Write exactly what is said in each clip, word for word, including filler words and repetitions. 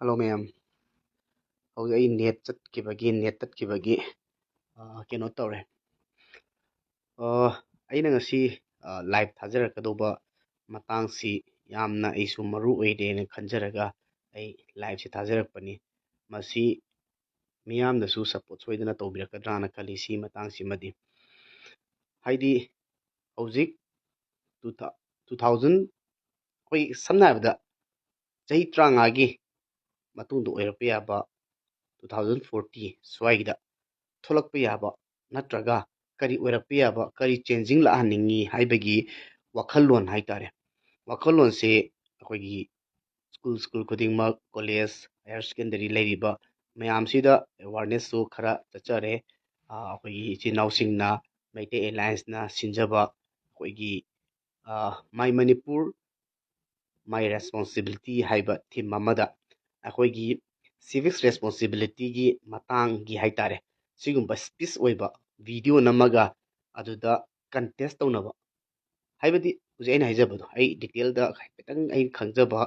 Hello ꯃꯌꯥꯝ꯫ ꯍꯧꯖꯤꯛ ꯑꯩ ꯅꯦꯠ ꯆꯠꯈꯤꯕꯒꯤ, ꯅꯦꯠ ꯇꯠꯈꯤꯕꯒꯤ, ꯑ, ꯀꯩꯅꯣ ꯇꯧꯔꯦ꯫ ꯑ, ꯑꯩꯅ ꯉꯁꯤ, ꯑ, ꯂꯥꯏꯚ ꯊꯥꯖꯔꯛꯀꯗꯧꯕ ꯃꯇꯥꯡꯁꯤ ꯌꯥꯝꯅ ꯑꯩꯁꯨ ꯃꯔꯨ ꯑꯣꯏꯔꯦꯅ ꯈꯟꯖꯔꯒ ꯑꯩ ꯂꯥꯏꯚꯁꯦ ꯊꯥꯖꯔꯛꯄꯅꯤ꯫ ꯃꯁꯤ ꯃꯤꯌꯥꯝꯅꯁꯨ ꯁꯞꯄꯣꯔꯠ ꯁꯣꯏꯗꯅ ꯇꯧꯕꯤꯔꯛꯀꯗ꯭ꯔꯥꯅ ꯈꯜꯂꯤ ꯁꯤ ꯃꯇꯥꯡꯁꯤꯃꯗꯤ꯫ ꯍꯥꯏꯗꯤ ꯍꯧꯖꯤꯛ ꯇꯨ ꯊꯥ-, ꯇꯨ ꯊꯥꯎꯖꯟ, ꯑꯩꯈꯣꯏ ꯁꯝꯅ ꯍꯥꯏꯔꯕꯗ ꯆꯍꯤ ꯇꯔꯥꯃꯉꯥꯒꯤ ꯃꯇꯨꯡꯗ ꯑꯣꯏꯔꯛꯄ ꯌꯥꯕ, ꯇꯨ ꯊꯥꯎꯖꯟ ꯐꯣꯔꯇꯤ ꯁ꯭ꯋꯥꯏꯒꯤꯗ ꯊꯣꯛꯂꯛꯄ ꯌꯥꯕ, ꯅꯠꯇ꯭ꯔꯒ ꯀꯔꯤ ꯑꯣꯏꯔꯛꯄ ꯌꯥꯕ, ꯀꯔꯤ ꯆꯦꯟꯖꯤꯡ ꯂꯥꯛꯍꯟꯅꯤꯡꯉꯤ ꯍꯥꯏꯕꯒꯤ ꯋꯥꯈꯜꯂꯣꯟ ꯍꯥꯏꯇꯥꯔꯦ꯫ ꯋꯥꯈꯜꯂꯣꯟꯁꯦ ꯑꯩꯈꯣꯏꯒꯤ ꯁ꯭ꯀꯨꯜ, ꯁ꯭ꯀꯨꯜ ꯈꯨꯗꯤꯡꯃꯛ, ꯀꯣꯂꯦꯖ, ꯍꯥꯌꯔ ꯁꯦꯀꯦꯟꯗꯔꯤ ꯂꯩꯔꯤꯕ ꯃꯌꯥꯝꯁꯤꯗ ꯑꯦꯋꯥꯔꯅꯦꯁꯁꯨ ꯈꯔ ꯆꯠꯆꯔꯦ꯫ ꯑ, ꯑꯩꯈꯣꯏꯒꯤ ꯏꯆꯤꯟ ꯏꯅꯥꯎꯁꯤꯡꯅ, ꯃꯩꯇꯩ ꯑꯦꯂꯥꯏꯟꯁꯅ ꯁꯤꯟꯖꯕ ꯑꯩꯈꯣꯏꯒꯤ, ꯑ, My Manipur, My Responsibility ꯍꯥꯏꯕ ꯊꯤꯝ ꯑꯃꯗ ꯑꯩꯈꯣꯏꯒꯤ ꯁꯤꯚꯤꯛꯁ ꯔꯦꯁꯄꯣꯟꯁꯤꯕꯤꯂꯤꯇꯤꯒꯤ ꯃꯇꯥꯡꯒꯤ ꯍꯥꯏꯇꯥꯔꯦ, ꯁꯤꯒꯨꯝꯕ ꯁ꯭ꯄꯤꯁ ꯑꯣꯏꯕ ꯚꯤꯗꯤꯑꯣ ꯅꯝꯃꯒ ꯑꯗꯨꯗ ꯀꯟꯇꯦꯁ ꯇꯧꯅꯕ꯫ ꯍꯥꯏꯕꯗꯤ ꯍꯧꯖꯤꯛ ꯑꯩꯅ ꯍꯥꯏꯖꯕꯗꯣ, ꯑꯩ ꯗꯤꯇꯦꯜꯗ ꯍꯥꯏꯐꯦꯠꯇꯪ ꯑꯩꯅ ꯈꯪꯖꯕ,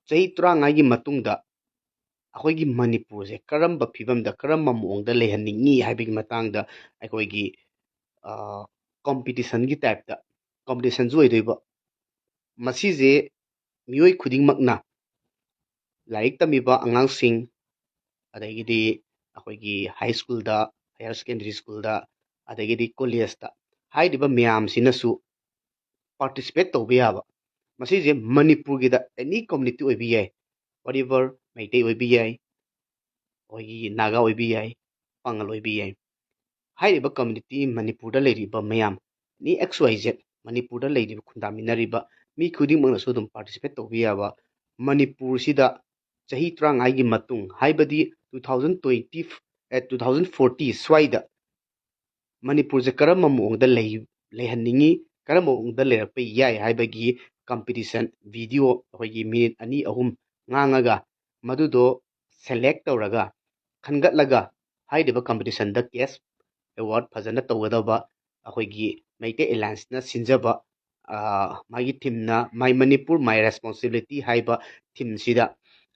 ꯆꯍꯤ ꯇꯔꯥꯃꯉꯥꯒꯤ ꯃꯇꯨꯡꯗ ꯑꯩꯈꯣꯏꯒꯤ ꯃꯅꯤꯄꯨꯔꯁꯦ ꯀꯔꯝꯕ ꯐꯤꯕꯝꯗ, ꯀꯔꯝꯕ ꯃꯑꯣꯡꯗ ꯂꯩꯍꯟꯅꯤꯡꯉꯤ ꯍꯥꯏꯕꯒꯤ ꯃꯇꯥꯡꯗ ꯑꯩꯈꯣꯏꯒꯤ, ꯑ, ꯀꯣꯝꯄꯤꯇꯤꯁꯟꯒꯤ ꯇꯥꯏꯞꯇ, ꯀꯣꯝꯄꯤꯇꯤꯁꯟꯁꯨ ꯑꯣꯏꯗꯣꯏꯕ꯫ ꯃꯁꯤꯁꯦ ꯃꯤꯑꯣꯏ ꯈꯨꯗꯤꯡꯃꯛꯅ, ꯂꯥꯏꯔꯤꯛ ꯇꯝꯃꯤꯕ ꯑꯉꯥꯡꯁꯤꯡ, ꯑꯗꯒꯤꯗꯤ ꯑꯩꯈꯣꯏꯒꯤ ꯍꯥꯏ ꯁ꯭ꯀꯨꯜꯗ, ꯍꯥꯌꯔ ꯁꯦꯀꯦꯟꯗꯔꯤ ꯁ꯭ꯀꯨꯜꯗ, ꯑꯗꯒꯤꯗꯤ ꯀꯣꯂꯦꯖꯇ, ꯍꯥꯏꯔꯤꯕ ꯃꯌꯥꯝꯁꯤꯅꯁꯨ ꯄꯥꯔꯇꯤꯁꯤꯄꯦꯠ ꯇꯧꯕ ꯌꯥꯕ꯫ ꯃꯁꯤꯁꯦ ꯃꯅꯤꯄꯨꯔꯒꯤꯗ ꯑꯦꯅꯤ ꯀꯝꯃ꯭ꯌꯨꯅꯤꯇꯤ ꯑꯣꯏꯕ ꯌꯥꯏ, whatever, ꯃꯩꯇꯩ ꯑꯣꯏꯕ ꯌꯥꯏ, ꯑꯩꯈꯣꯏꯒꯤ ꯅꯥꯒꯥ ꯑꯣꯏꯕ ꯌꯥꯏ, ꯄꯥꯉꯜ ꯑꯣꯏꯕ ꯌꯥꯏ꯫ ꯍꯥꯏꯔꯤꯕ ꯀꯝꯃ꯭ꯌꯨꯅꯤꯇꯤ ꯃꯅꯤꯄꯨꯔꯗ ꯂꯩꯔꯤꯕ ꯃꯌꯥꯝ, ꯑꯦꯅꯤ ꯑꯦꯛꯁ ꯋꯥꯏ ꯖꯦꯠ, ꯃꯅꯤꯄꯨꯔꯗ ꯂꯩꯔꯤꯕ, ꯈꯨꯟꯗꯥꯃꯤꯟꯅꯔꯤꯕ ꯃꯤ ꯈꯨꯗꯤꯡꯃꯛꯅꯁꯨ ꯑꯗꯨꯝ ꯄꯥꯔꯇꯤꯁꯤꯄꯦꯠ ꯇꯧꯕ ꯌꯥꯕ, ꯃꯅꯤꯄꯨꯔꯁꯤꯗ ꯆꯍꯤ ꯇꯔꯥꯃꯉꯥꯒꯤ ꯃꯇꯨꯡ, ꯍꯥꯏꯕꯗꯤ ꯇꯨ ꯊꯥꯎꯖꯟ ꯇ꯭ꯋꯦꯟꯇꯤ, ꯑꯦ, ꯇꯨ ꯊꯥꯎꯖꯟ ꯐꯣꯔꯇꯤ ꯁ꯭ꯋꯥꯏꯗ ꯃꯅꯤꯄꯨꯔꯁꯦ ꯀꯔꯝꯕ ꯃꯑꯣꯡꯗ ꯂꯩ-, ꯂꯩꯍꯟꯅꯤꯡꯉꯤ, ꯀꯔꯝꯕ ꯃꯑꯣꯡꯗ ꯂꯩꯔꯛꯄ ꯌꯥꯏ ꯍꯥꯏꯕꯒꯤ ꯀꯝꯄꯤꯇꯤꯁꯟ ꯚꯤꯗꯤꯑꯣ ꯑꯩꯈꯣꯏꯒꯤ ꯃꯤꯅꯤꯠ ꯑꯅꯤ ꯑꯍꯨꯝ ꯉꯥꯡꯉꯒ, ꯃꯗꯨꯗꯣ ꯁꯦꯂꯦꯛ ꯇꯧꯔꯒ, ꯈꯟꯒꯠꯂꯒ, ꯍꯥꯏꯔꯤꯕ ꯀꯝꯄꯤꯇꯤꯁꯟꯗ ꯀꯦꯁ ꯑꯦꯋꯥꯔꯗ ꯐꯖꯅ ꯇꯧꯒꯗꯕ ꯑꯩꯈꯣꯏꯒꯤ ꯃꯩꯇꯩ ꯑꯦꯂꯥꯏꯟꯁꯅ ꯁꯤꯟꯖꯕ, ꯑ, ꯃꯥꯒꯤ ꯊꯤꯝꯅ My Manipur, My Responsibility ꯍꯥꯏꯕ ꯊꯤꯝꯁꯤꯗ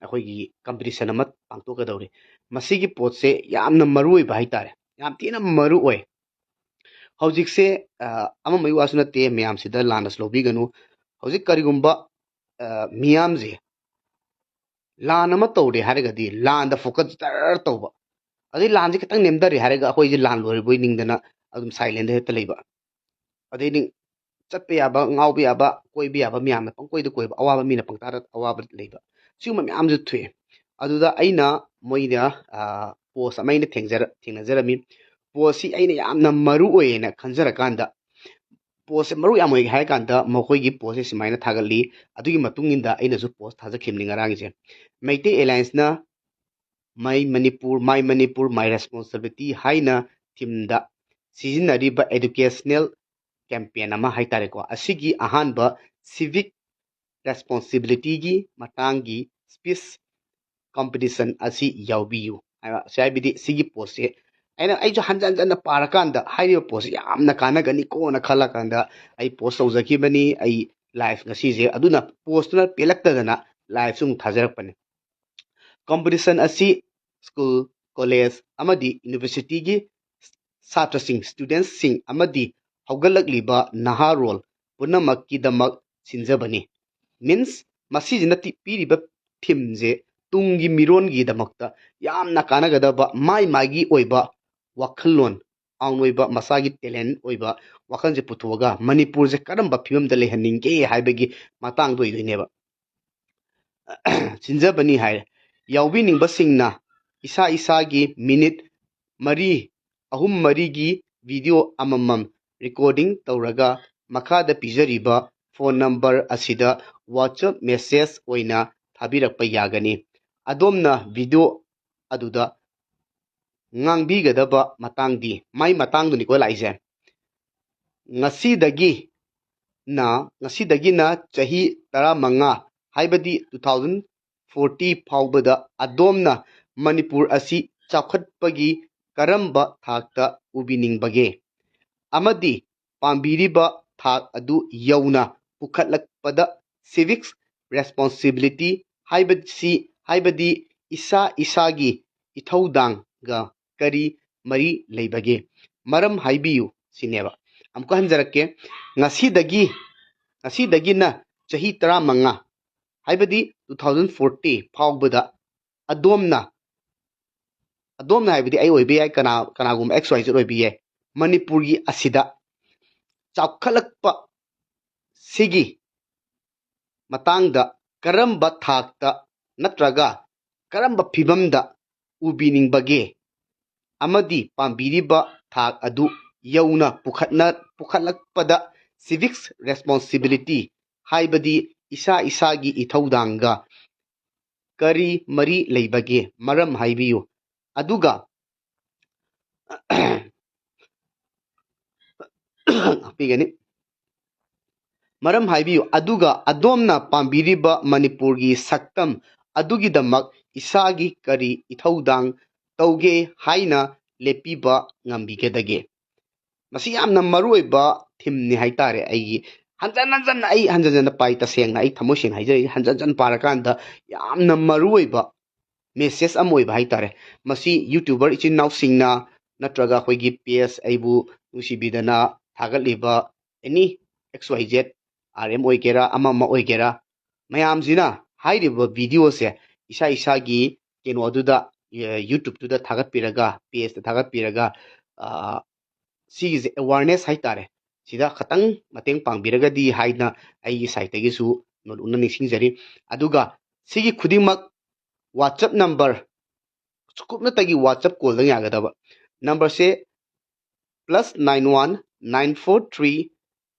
ꯑꯩꯈꯣꯏꯒꯤ ꯀꯝꯄꯤꯇꯤꯁꯟ ꯑꯃ ꯄꯥꯡꯊꯣꯛꯀꯗꯧꯔꯤ꯫ ꯃꯁꯤꯒꯤ ꯄꯣꯠꯁꯦ ꯌꯥꯝꯅ ꯃꯔꯨ ꯑꯣꯏꯕ ꯍꯥꯏꯇꯥꯔꯦ, ꯌꯥꯝ ꯊꯤꯅ ꯃꯔꯨ ꯑꯣꯏ꯫ ꯍꯧꯖꯤꯛꯁꯦ ꯑ, ꯑꯃ ꯃꯩ ꯋꯥꯁꯨ ꯅꯠꯇꯦ, ꯃꯌꯥꯝꯁꯤꯗ ꯂꯥꯟꯅꯁꯨ ꯂꯧꯕꯤꯒꯅꯨ꯫ ꯍꯧꯖꯤꯛ ꯀꯔꯤꯒꯨꯝꯕ ꯑ, ꯃꯤꯌꯥꯝꯁꯦ ꯂꯥꯟ ꯑꯃ ꯇꯧꯔꯦ ꯍꯥꯏꯔꯒꯗꯤ ꯂꯥꯟꯗ ꯐꯣꯀꯁ ꯖꯔ ꯇꯧꯕ, ꯑꯗꯩ ꯂꯥꯟꯁꯦ ꯈꯤꯇꯪ ꯅꯦꯝꯊꯔꯦ ꯍꯥꯏꯔꯒ ꯑꯩꯈꯣꯏꯁꯦ ꯂꯥꯟ ꯂꯣꯏꯔꯕꯣꯏ ꯅꯤꯡꯗꯅ ꯑꯗꯨꯝ ꯁꯥꯏꯂꯦꯟꯗ ꯍꯦꯛꯇ ꯂꯩꯕ, ꯑꯗꯩꯗꯤ ꯆꯠꯄ ꯌꯥꯕ, ꯉꯥꯎꯕ ꯌꯥꯕ, ꯀꯣꯏꯕ ꯌꯥꯕ ꯃꯌꯥꯝꯅ ꯄꯪꯀꯣꯏꯗ ꯀꯣꯏꯕ, ꯑꯋꯥꯕ ꯃꯤꯅ ꯄꯪꯇꯥꯗ ꯑꯋꯥꯕ ꯂꯩꯕ, ꯁꯤꯒꯨꯝꯕ ꯃꯌꯥꯝꯁꯨ ꯊꯣꯛꯑꯦ꯫ ꯑꯗꯨꯗ ꯑꯩꯅ ꯃꯣꯏꯗ ꯄꯣꯁ ꯑꯃ ꯑꯩꯅ ꯊꯦꯡꯖꯔ ꯊꯦꯡꯅꯖꯔꯝꯃꯤ꯫ ꯄꯣꯁꯁꯤ ꯑꯩꯅ ꯌꯥꯝꯅ ꯃꯔꯨ ꯑꯣꯏꯌꯦꯅ ꯈꯟꯖꯔꯀꯥꯟꯗ, ꯄꯣꯁꯁꯦ ꯃꯔꯨ ꯌꯥꯝ ꯑꯣꯏ ꯍꯥꯏꯔ ꯀꯥꯟꯗ ꯃꯈꯣꯏꯒꯤ ꯄꯣꯁꯁꯦ ꯁꯨꯃꯥꯏꯅ ꯊꯥꯒꯠꯂꯤ꯫ ꯑꯗꯨꯒꯤ ꯃꯇꯨꯡ ꯏꯟꯗ ꯑꯩꯅꯁꯨ ꯄꯣꯁ ꯊꯥꯖꯈꯤꯕꯅꯤ ꯉꯔꯥꯡꯒꯤꯁꯦ꯫ Meitei ꯑꯦꯂꯥꯏꯟꯁꯅ My Manipur, My Manipur, My Responsibility ꯍꯥꯏꯅ ꯊꯤꯝꯗ ꯁꯤꯖꯤꯟꯅꯔꯤꯕ ꯑꯦꯗꯨꯀꯦꯁꯅꯦꯜ ꯀꯦꯝꯄꯦꯟ ꯑꯃ ꯍꯥꯏꯇꯥꯔꯦꯀꯣ, ꯑꯁꯤꯒꯤ ꯑꯍꯥꯟꯕ ꯁꯤꯚꯤꯛ ꯔꯦꯁꯄꯣꯟꯁꯤꯕꯤꯂꯤꯇꯤꯒꯤ ꯃꯇꯥꯡꯒꯤ ꯁ꯭ꯄꯤꯁ ꯀꯝꯄꯤꯇꯤꯁꯟ ꯑꯁꯤ ꯌꯥꯎꯕꯤꯌꯨ ꯍꯥꯏꯕ꯫ ꯁꯤ ꯍꯥꯏꯕꯗꯤ ꯁꯤꯒꯤ ꯄꯣꯠꯁꯦ ꯑꯩꯅ, ꯑꯩꯁꯨ ꯍꯟꯖꯟ ꯍꯟꯖꯟꯅ ꯄꯥꯔꯀꯥꯟꯗ ꯍꯥꯏꯔꯤꯕ ꯄꯣꯠꯁꯦ ꯌꯥꯝꯅ ꯀꯥꯟꯅꯒꯅꯤꯀꯣꯅ ꯈꯜꯂꯀꯥꯟꯗ ꯑꯩ ꯄꯣꯁ ꯇꯧꯖꯈꯤꯕꯅꯤ, ꯑꯩ ꯂꯥꯏꯐ ꯉꯁꯤꯁꯦ꯫ ꯑꯗꯨꯅ ꯄꯣꯁꯇꯨꯅ ꯄꯦꯜꯂꯛꯇꯗꯅ ꯂꯥꯏꯐꯁꯨ ꯑꯃꯨꯛ ꯊꯥꯖꯔꯛꯄꯅꯤ꯫ ꯀꯝꯄꯤꯇꯤꯁꯟ ꯑꯁꯤ ꯁ꯭ꯀꯨꯜ, ꯀꯣꯂꯦꯖ ꯑꯃꯗꯤ ꯌꯨꯅꯤꯚꯔꯁꯤꯇꯤꯒꯤ ꯁꯥꯇ꯭ꯔꯁꯤꯡ, ꯁ꯭ꯇꯨꯗꯦꯟꯠꯁꯤꯡ ꯑꯃꯗꯤ ꯍꯧꯒꯠꯂꯛꯂꯤꯕ ꯅꯍꯥꯔꯣꯜ ꯄꯨꯝꯅꯃꯛꯀꯤꯗꯃꯛ ꯁꯤꯟꯖꯕꯅꯤ꯫ ꯃꯤꯟꯁ, ꯃꯁꯤꯁꯤꯅ ꯇꯤ-, ꯄꯤꯔꯤꯕ ꯊꯤꯝꯁꯦ ꯇꯨꯡꯒꯤ ꯃꯤꯔꯣꯟꯒꯤꯗꯃꯛꯇ ꯌꯥꯝꯅ ꯀꯥꯟꯅꯒꯗꯕ, ꯃꯥꯏ ꯃꯥꯒꯤ ꯑꯣꯏꯕ ꯋꯥꯈꯜꯂꯣꯟ, ꯑꯥꯎꯟ ꯑꯣꯏꯕ, ꯃꯁꯥꯒꯤ ꯇꯦꯂꯦꯟ ꯑꯣꯏꯕ ꯋꯥꯈꯜꯁꯦ ꯄꯨꯊꯣꯛꯑꯒ ꯃꯅꯤꯄꯨꯔꯁꯦ ꯀꯔꯝꯕ ꯐꯤꯕꯝꯗ ꯂꯩꯍꯟꯅꯤꯡꯒꯦ ꯍꯥꯏꯕꯒꯤ ꯃꯇꯥꯡꯗ ꯑꯣꯏꯗꯣꯏꯅꯦꯕ꯫ ꯁꯤꯟꯖꯕꯅꯤ ꯍꯥꯏꯔꯦ꯫ ꯌꯥꯎꯕꯤꯅꯤꯡꯕꯁꯤꯡꯅ ꯏꯁꯥ ꯏꯁꯥꯒꯤ ꯃꯤꯅꯤꯠ ꯃꯔꯤ, ꯑꯍꯨꯝ ꯃꯔꯤꯒꯤ ꯚꯤꯗꯤꯑꯣ ꯑꯃꯃꯝ ꯔꯦꯀꯣꯔꯗꯤꯡ ꯇꯧꯔꯒ ꯃꯈꯥꯗ ꯄꯤꯖꯔꯤꯕ ꯐꯣꯟ ꯅꯝꯕꯔ ꯑꯁꯤꯗ ꯋꯥꯆꯞ ꯃꯦꯁꯦꯖ ꯑꯣꯏꯅ ꯊꯥꯕꯤꯔꯛꯄ ꯌꯥꯒꯅꯤ꯫ ꯑꯗꯣꯝꯅ ꯚꯤꯗꯤꯑꯣ ꯑꯗꯨꯗ ꯉꯥꯡꯕꯤꯒꯗꯕ ꯃꯇꯥꯡꯗꯤ, ꯃꯥꯏ ꯃꯇꯥꯡꯗꯨꯅꯤꯀꯣ ꯂꯥꯛꯏꯁꯦ꯫ ꯉꯁꯤꯗꯒꯤ ꯅ, ꯉꯁꯤꯗꯒꯤꯅ ꯆꯍꯤ ꯇꯔꯥꯃꯉꯥ, ꯍꯥꯏꯕꯗꯤ two thousand forty ꯐꯥꯎꯕꯗ ꯑꯗꯣꯝꯅ ꯃꯅꯤꯄꯨꯔ ꯑꯁꯤ ꯆꯥꯎꯈꯠꯄꯒꯤ ꯀꯔꯝꯕ ꯊꯥꯛꯇ ꯎꯕꯤꯅꯤꯡꯕꯒꯦ? ꯑꯃꯗꯤ ꯄꯥꯝꯕꯤꯔꯤꯕ ꯊꯥꯛ ꯑꯗꯨ ꯌꯧꯅ ꯄꯨꯈꯠꯂꯛꯄꯗ ꯁꯤꯚꯤꯛꯁ ꯔꯦꯁꯄꯣꯟꯁꯤꯕꯤꯂꯤꯇꯤ ꯍꯥꯏꯕꯁꯤ, ꯍꯥꯏꯕꯗꯤ ꯏꯁꯥ ꯏꯁꯥꯒꯤ ꯏꯊꯧꯗꯥꯡꯒ ꯀꯔꯤ ꯃꯔꯤ ꯂꯩꯕꯒꯦ? ꯃꯔꯝ ꯍꯥꯏꯕꯤꯌꯨ ꯁꯤꯅꯦꯕ꯫ ꯑꯃꯨꯛꯀ ꯍꯟꯖꯔꯛꯀꯦ꯫ ꯉꯁꯤꯗꯒꯤ, ꯉꯁꯤꯗꯒꯤꯅ ꯆꯍꯤ ꯇꯔꯥꯃꯉꯥ, ꯍꯥꯏꯕꯗꯤ two thousand forty ꯐꯥꯎꯕꯗ ꯑꯗꯣꯝꯅ, ꯑꯗꯣꯝꯅ ꯍꯥꯏꯕꯗꯤ ꯑꯩ ꯑꯣꯏꯕ ꯌꯥꯏ, ꯀꯅꯥ, ꯀꯅꯥꯒꯨꯝꯕ X Y Z ꯑꯣꯏꯕ ꯌꯥꯏ, ꯃꯅꯤꯄꯨꯔꯒꯤ ꯑꯁꯤꯗ ꯆꯥꯎꯈꯠꯂꯛꯄ ꯁꯤꯒꯤ ꯃꯇꯥꯡꯗ ꯀꯔꯝꯕ ꯊꯥꯛꯇ ꯅꯠꯇ꯭ꯔꯒ ꯀꯔꯝꯕ ꯐꯤꯚꯝꯗ ꯎꯕꯤꯅꯤꯡꯕꯒꯦ? ꯑꯃꯗꯤ ꯄꯥꯝꯕꯤꯔꯤꯕ ꯊꯥꯛ ꯑꯗꯨ ꯌꯧꯅ ꯄꯨꯈꯠꯅ-, ꯄꯨꯈꯠꯂꯛꯄꯗ civics responsibility, ꯍꯥꯏꯕꯗꯤ ꯏꯁꯥ ꯏꯁꯥꯒꯤ ꯏꯊꯧꯗꯥꯡꯒ ꯀꯔꯤ ꯃꯔꯤ ꯂꯩꯕꯒꯦ? ꯃꯔꯝ ꯍꯥꯏꯕꯤꯌꯨ꯫ ꯑꯗꯨꯒ ꯄꯤꯒꯅꯤ꯫ ꯃꯔꯝ ꯍꯥꯏꯕꯤꯌꯨ꯫ ꯑꯗꯨꯒ ꯑꯗꯣꯝꯅ ꯄꯥꯝꯕꯤꯔꯤꯕ ꯃꯅꯤꯄꯨꯔꯒꯤ ꯁꯛꯇꯝ ꯑꯗꯨꯒꯤꯗꯃꯛ ꯏꯁꯥꯒꯤ ꯀꯔꯤ ꯏꯊꯧꯗꯥꯡ ꯇꯧꯒꯦ ꯍꯥꯏꯅ ꯂꯦꯞꯄꯤꯕ ꯉꯝꯕꯤꯒꯗꯒꯦ? ꯃꯁꯤ ꯌꯥꯝꯅ ꯃꯔꯨꯑꯣꯏꯕ ꯊꯤꯝꯅꯤ ꯍꯥꯏꯇꯥꯔꯦ꯫ ꯑꯩꯒꯤ ꯍꯟꯖꯟ ꯍꯟꯖꯟꯅ, ꯑꯩ ꯍꯟꯖꯟ ꯍꯟꯖꯟꯅ ꯄꯥꯏ, ꯇꯁꯦꯡꯅ ꯑꯩ ꯊꯃꯣꯏ ꯁꯦꯡꯅ ꯍꯥꯏꯖꯔꯛꯏ, ꯍꯟꯖꯟ ꯍꯟꯖꯟ ꯄꯥꯔꯀꯥꯟꯗ ꯌꯥꯝꯅ ꯃꯔꯨꯑꯣꯏꯕ ꯃꯦꯁꯦꯖ ꯑꯃ ꯑꯣꯏꯕ ꯍꯥꯏꯇꯥꯔꯦ꯫ ꯃꯁꯤ YouTuber ꯏꯆꯤꯟ ꯏꯅꯥꯎꯁꯤꯡꯅ ꯅꯠꯇ꯭ꯔꯒ ꯑꯩꯈꯣꯏꯒꯤ ꯄꯦꯖ, ꯑꯩꯕꯨ ꯅꯨꯡꯁꯤꯕꯤꯗꯅ ꯊꯥꯒꯠꯂꯤꯕ any X Y Z, R M ꯑꯣꯏꯒꯦꯔꯥ, ꯑꯃ ꯑꯃ ꯑꯣꯏꯒꯦꯔꯥ, ꯃꯌꯥꯝꯁꯤꯅ ꯍꯥꯏꯔꯤꯕ ꯚꯤꯗꯤꯑꯣꯁꯦ ꯏꯁꯥ ꯏꯁꯥꯒꯤ ꯀꯩꯅꯣ ꯑꯗꯨꯗ, ꯑꯦ, YouTube-ꯇꯨꯗ ꯊꯥꯒꯠꯄꯤꯔꯒ, ꯄꯦꯖꯇ ꯊꯥꯒꯠꯄꯤꯔꯒ, ꯑ, ꯁꯤꯒꯤꯁꯦ awareness ꯍꯥꯏꯇꯥꯔꯦ, ꯁꯤꯗ ꯈꯇꯪ ꯃꯇꯦꯡ ꯄꯥꯡꯕꯤꯔꯒꯗꯤ ꯍꯥꯏꯅ ꯑꯩꯒꯤ ꯁꯥꯏꯠꯇꯒꯤꯁꯨ ꯅꯣꯂꯨꯛꯅ ꯅꯤꯡꯁꯤꯡꯖꯔꯤ꯫ ꯑꯗꯨꯒ ꯁꯤꯒꯤ ꯈꯨꯗꯤꯡꯃꯛ WhatsApp number, ꯁꯨꯀꯨꯞꯅꯇꯒꯤ WhatsApp call-ꯗꯪ ꯌꯥꯒꯗꯕ꯫ Number-ꯁꯦ plus nine one nine four three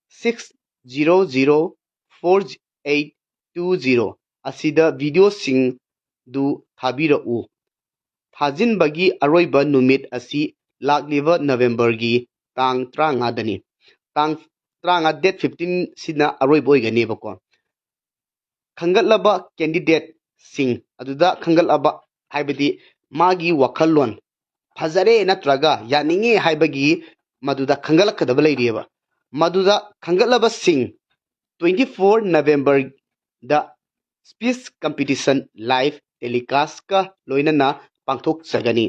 six zero zero four eight two zero ꯑꯁꯤꯗ ꯚꯤꯗꯤꯑꯣꯁꯤꯡꯗꯨ ꯊꯥꯕꯤꯔꯛꯎ꯫ ꯊꯥꯖꯤꯟꯕꯒꯤ ꯑꯔꯣꯏꯕ ꯅꯨꯃꯤꯠ ꯑꯁꯤ ꯂꯥꯛꯂꯤꯕ November-ꯒꯤ ꯇꯥꯡ ꯇꯔꯥꯃꯉꯥꯗꯅꯤ꯫ ꯇꯥꯡ ꯇꯔꯥꯃꯉꯥ, date fifteen-ꯁꯤꯅ ꯑꯔꯣꯏꯕ ꯑꯣꯏꯒꯅꯦꯕꯀꯣ꯫ ꯈꯟꯒꯠꯂꯕ candidate-ꯁꯤꯡ ꯑꯗꯨꯗ, ꯈꯟꯒꯠꯂꯕ ꯍꯥꯏꯕꯗꯤ ꯃꯥꯒꯤ ꯋꯥꯈꯜꯂꯣꯟ ꯐꯖꯔꯦ ꯅꯠꯇ꯭ꯔꯒ ꯌꯥꯅꯤꯡꯉꯦ ꯍꯥꯏꯕꯒꯤ ꯃꯗꯨꯗ ꯈꯟꯒꯠꯂꯛꯀꯗꯕ ꯂꯩꯔꯤꯑꯕ꯫ ꯃꯗꯨꯗ ꯈꯟꯒꯠꯂꯕꯁꯤꯡ twenty four November-ꯗ speech competition live telecastꯀ ꯂꯣꯏꯅꯅ ꯄꯥꯡꯊꯣꯛꯆꯒꯅꯤ꯫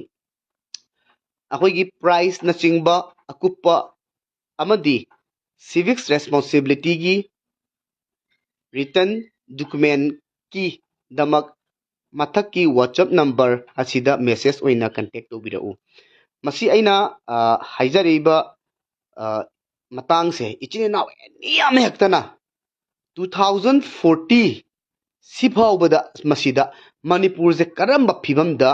ꯑꯩꯈꯣꯏꯒꯤ prizeꯅꯆꯤꯡꯕ ꯑꯀꯨꯞꯄ ꯑꯃꯗꯤ civics responsibilityꯒꯤ written documentꯀꯤꯗꯃꯛ ꯃꯊꯛꯀꯤ WhatsApp number ꯑꯁꯤꯗ message ꯑꯣꯏꯅ contact ꯇꯧꯕꯤꯔꯛꯎ꯫ ꯃꯁꯤ ꯑꯩꯅ, ꯑ, ꯍꯥꯏꯖꯔꯤꯕ, ꯑ, ꯃꯇꯥꯡꯁꯦ ꯏꯆꯤꯟ ꯏꯅꯥꯎ ꯑꯦꯅꯤ ꯑꯃ ꯍꯦꯛꯇꯅ two thousand forty ꯁꯤ ꯐꯥꯎꯕꯗ ꯃꯁꯤꯗ ꯃꯅꯤꯄꯨꯔꯁꯦ ꯀꯔꯝꯕ ꯐꯤꯕꯝꯗ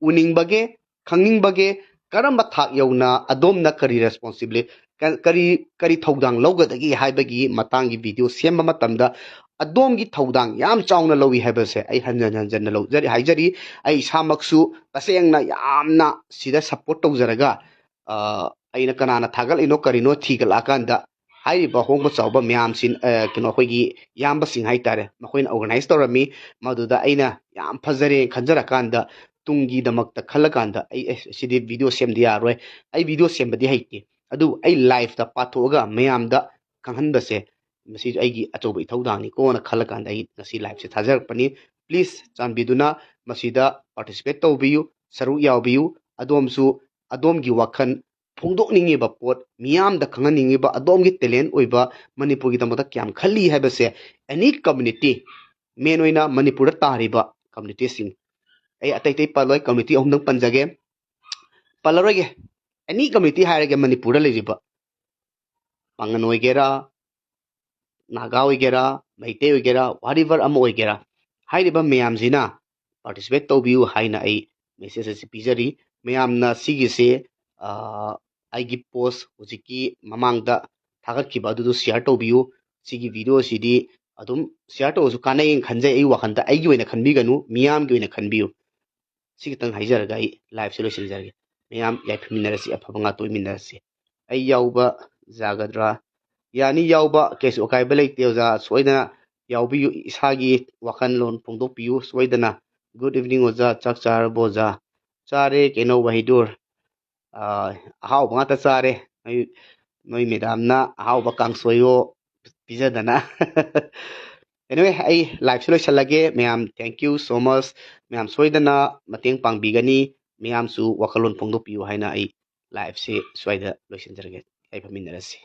ꯎꯅꯤꯡꯕꯒꯦ, ꯈꯪꯅꯤꯡꯕꯒꯦ, ꯀꯔꯝꯕ ꯊꯥꯛ ꯌꯧꯅ ꯑꯗꯣꯝꯅ ꯀꯔꯤ responsibility, ꯀ-, ꯀꯔꯤ, ꯀꯔꯤ ꯊꯧꯗꯥꯡ ꯂꯧꯒꯗꯒꯦ ꯍꯥꯏꯕꯒꯤ ꯃꯇꯥꯡꯒꯤ video ꯁꯦꯝꯕ ꯃꯇꯝꯗ ꯑꯗꯣꯝꯒꯤ ꯊꯧꯗꯥꯡ ꯌꯥꯝ ꯆꯥꯎꯅ ꯂꯧꯏ ꯍꯥꯏꯕꯁꯦ ꯑꯩ ꯍꯟꯖꯟ ꯍꯟꯖꯟꯅ ꯂꯧꯖꯔꯤ, ꯍꯥꯏꯖꯔꯤ꯫ ꯑꯩ ꯏꯁꯥꯃꯛꯁꯨ ꯇꯁꯦꯡꯅ ꯌꯥꯝꯅ ꯁꯤꯗ support ꯇꯧꯖꯔꯒ, ꯑ, ꯑꯩꯅ ꯀꯅꯥꯅ ꯊꯥꯒꯠꯂꯤꯅꯣ ꯀꯔꯤꯅꯣ ꯊꯤꯒꯠꯂꯛꯑꯀꯥꯟꯗ ꯍꯥꯏꯔꯤꯕ ꯑꯍꯣꯡꯕ ꯆꯥꯎꯕ ꯃꯌꯥꯝꯁꯤ, ꯑ, ꯀꯩꯅꯣ, ꯑꯩꯈꯣꯏꯒꯤ ꯏꯌꯥꯝꯕꯁꯤꯡ ꯍꯥꯏꯇꯥꯔꯦ, ꯃꯈꯣꯏꯅ organize ꯇꯧꯔꯝꯃꯤ꯫ ꯃꯗꯨꯗ ꯑꯩꯅ ꯌꯥꯝ ꯐꯖꯔꯦꯅ ꯈꯟꯖꯔꯀꯥꯟꯗ, ꯇꯨꯡꯒꯤꯗꯃꯛꯇ ꯈꯜꯂꯀꯥꯟꯗ ꯑꯩ, "ꯑꯦ, ꯁꯤꯗꯤ video ꯁꯦꯝꯗ ꯌꯥꯔꯣꯏ, ꯑꯩ video ꯁꯦꯝꯕꯗꯤ ꯍꯩꯇꯦ, ꯑꯗꯨꯕꯨ ꯑꯩ liveꯇ ꯄꯥꯊꯣꯛꯑꯒ ꯃꯌꯥꯝꯗ ꯈꯪꯍꯟꯕꯁꯦ, ꯃꯁꯤꯁꯨ ꯑꯩꯒꯤ ꯑꯆꯧꯕ ꯏꯊꯧꯗꯥꯡꯅꯤꯀꯣꯅ" ꯈꯜꯂꯀꯥꯟꯗ ꯑꯩ ꯉꯁꯤ liveꯁꯦ ꯊꯥꯖꯔꯛꯄꯅꯤ꯫ Please, ꯆꯥꯟꯕꯤꯗꯨꯅ ꯃꯁꯤꯗ participate ꯇꯧꯕꯤꯌꯨ, ꯁꯔꯨꯛ ꯌꯥꯎꯕꯤꯌꯨ꯫ ꯑꯗꯣꯝꯁꯨ ꯑꯗꯣꯝꯒꯤ ꯋꯥꯈꯜ ꯐꯣꯡꯗꯣꯛꯅꯤꯡꯉꯤꯕ ꯄꯣꯠ, ꯃꯤꯌꯥꯝꯗ ꯈꯪꯍꯟꯅꯤꯡꯉꯤꯕ, ꯑꯗꯣꯝꯒꯤ talent ꯑꯣꯏꯕ, ꯃꯅꯤꯄꯨꯔꯒꯤꯗꯃꯛꯇ ꯀꯌꯥꯝ ꯈꯜꯂꯤ ꯍꯥꯏꯕꯁꯦ, any community, main ꯑꯣꯏꯅ ꯃꯅꯤꯄꯨꯔꯗ ꯇꯥꯔꯤꯕ communityꯁꯤꯡ, ꯑꯩ ꯑꯇꯩ ꯑꯇꯩ ꯄꯜꯂꯣꯏ, community ꯑꯍꯨꯝꯗꯪ ꯄꯟꯖꯒꯦ, ꯄꯜꯂꯔꯣꯏꯒꯦ, any community ꯍꯥꯏꯔꯒꯦ, ꯃꯅꯤꯄꯨꯔꯗ ꯂꯩꯔꯤꯕ ꯄꯥꯡꯒꯟ ꯑꯣꯏꯒꯦꯔꯥ, ꯅꯥꯒꯥ ꯑꯣꯏꯒꯦꯔꯥ, ꯃꯩꯇꯩ ꯑꯣꯏꯒꯦꯔꯥ, whatever ꯑꯃ ꯑꯣꯏꯒꯦꯔꯥ, ꯍꯥꯏꯔꯤꯕ ꯃꯌꯥꯝꯁꯤꯅ participate ꯇꯧꯕꯤꯌꯨ ꯍꯥꯏꯅ ꯑꯩ message ꯑꯁꯤ ꯄꯤꯖꯔꯤ꯫ ꯃꯌꯥꯝꯅ ꯁꯤꯒꯤꯁꯦ, ꯑ, ꯑꯩꯒꯤ post ꯍꯧꯖꯤꯛꯀꯤ ꯃꯃꯥꯡꯗ ꯊꯥꯒꯠꯈꯤꯕ ꯑꯗꯨꯗꯣ share ꯇꯧꯕꯤꯌꯨ꯫ ꯁꯤꯒꯤ video ꯑꯁꯤꯗꯤ ꯑꯗꯨꯝ share ꯇꯧꯔꯁꯨ ꯀꯥꯟꯅꯩꯅ ꯈꯟꯖꯩ꯫ ꯑꯩ ꯋꯥꯈꯜꯗ, ꯑꯩꯒꯤ ꯑꯣꯏꯅ ꯈꯟꯕꯤꯒꯅꯨ, ꯃꯤꯌꯥꯝꯒꯤ ꯑꯣꯏꯅ ꯈꯟꯕꯤꯌꯨ꯫ ꯁꯤ ꯈꯤꯇꯪ ꯍꯥꯏꯖꯔꯒ ꯑꯩ liveꯁꯦ ꯂꯣꯏꯁꯤꯟꯖꯔꯒꯦ꯫ ꯃꯌꯥꯝ ꯌꯥꯏꯐꯃꯤꯟꯅꯔꯁꯤ, ꯑꯐꯕ ꯉꯥꯛꯇ ꯑꯣꯏꯃꯤꯟꯅꯔꯁꯤ꯫ ꯑꯩ ꯌꯥꯎꯕ ꯌꯥꯒꯗ꯭ꯔꯥ? ꯌꯥꯅꯤ ꯌꯥꯎꯕ, ꯀꯩꯁꯨ ꯑꯀꯥꯏꯕ ꯂꯩꯇꯦ ꯑꯣꯖꯥ꯫ ꯁꯣꯏꯗꯅ ꯌꯥꯎꯕꯤꯌꯨ, ꯏꯁꯥꯒꯤ ꯋꯥꯈꯜꯂꯣꯟ ꯐꯣꯡꯗꯣꯛꯄꯤꯌꯨ ꯁꯣꯏꯗꯅ꯫ Good evening ꯑꯣꯖꯥ, ꯆꯥꯛ ꯆꯥꯔꯕꯣ ꯑꯣꯖꯥ? ꯆꯥꯔꯦ, ꯀꯩꯅꯣ ꯋꯥꯍꯤꯗꯨꯔ? ꯑꯥ, ꯑꯍꯥꯎꯕ ꯉꯥꯛꯇ ꯆꯥꯔꯦ꯫ ꯅꯣꯏ, ꯅꯣꯏ madamꯅ ꯑꯍꯥꯎꯕ ꯀꯥꯡꯁꯣꯏꯌꯣ ꯄꯤꯖꯗꯅ꯫ Anyway, ꯑꯩ liveꯁꯦ ꯂꯣꯏꯁꯤꯜꯂꯒꯦ꯫ ꯃꯌꯥꯝ, thank you so much꯫ ꯃꯌꯥꯝ ꯁꯣꯏꯗꯅ ꯃꯇꯦꯡ ꯄꯥꯡꯕꯤꯒꯅꯤ꯫ ꯃꯌꯥꯝꯁꯨ ꯋꯥꯈꯜꯂꯣꯟ ꯐꯣꯡꯗꯣꯛꯄꯤꯌꯨ ꯍꯥꯏꯅ ꯑꯩ liveꯁꯦ ꯁ꯭ꯋꯥꯏꯗ ꯂꯣꯏꯁꯤꯟꯖꯔꯒꯦ꯫ ꯌꯥꯏꯐꯃꯤꯟꯅꯔꯁꯤ꯫